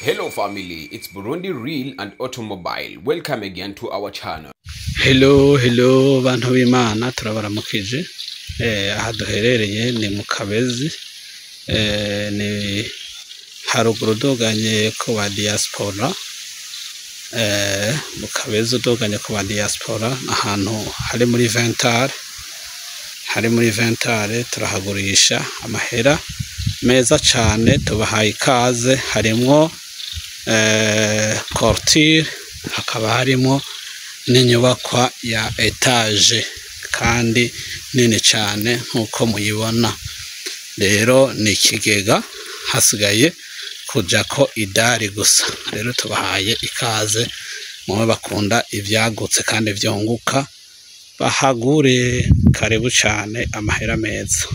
Hello family, it's Burundi Real and Automobile. Welcome again to our channel. Hello, hello bantu b'Imana, turabaramukije. Aha duherereye ni mu Kabezi, ni haruguru uduganye ku ba diaspora, mu Kabezi uduganye ku ba diaspora, ahantu hari muri ventare, hari muri ventare. Turahagurisha amahera meza cane, tubahaye ikaze. Harimwo clôture, hakaba harimwo n'inyubakwa ya étage kandi nini cane nk'uko muyibona. Rero ni ikigega, hasigaye kujako idari gusa. Rero tubahaye ikaze mube bakunda ivyagutse kandi vyunguka, bahagure. Karibu cane, amahera meza.